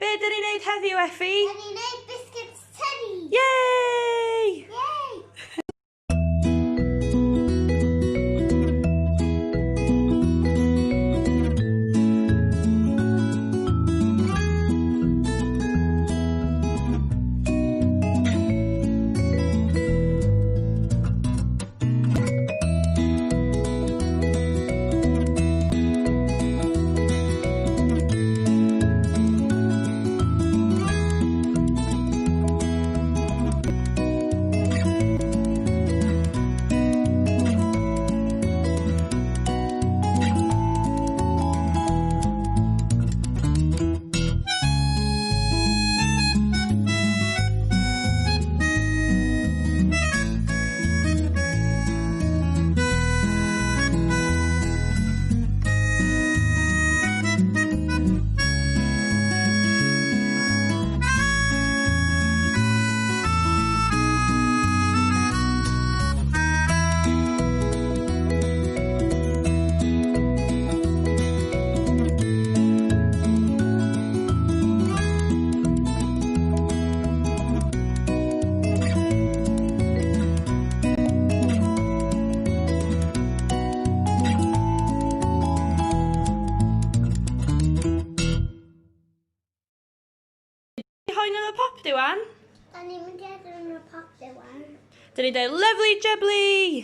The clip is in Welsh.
Be dyn ni'n neud heddiw, Effie? Dyn ni'n neud biscuits teddy. Yay! Yay! Hoen yn y pop di wan? Da ni'n mynd i edrych yn y pop di wan. Dyn ni'n dweud lovely jubbly!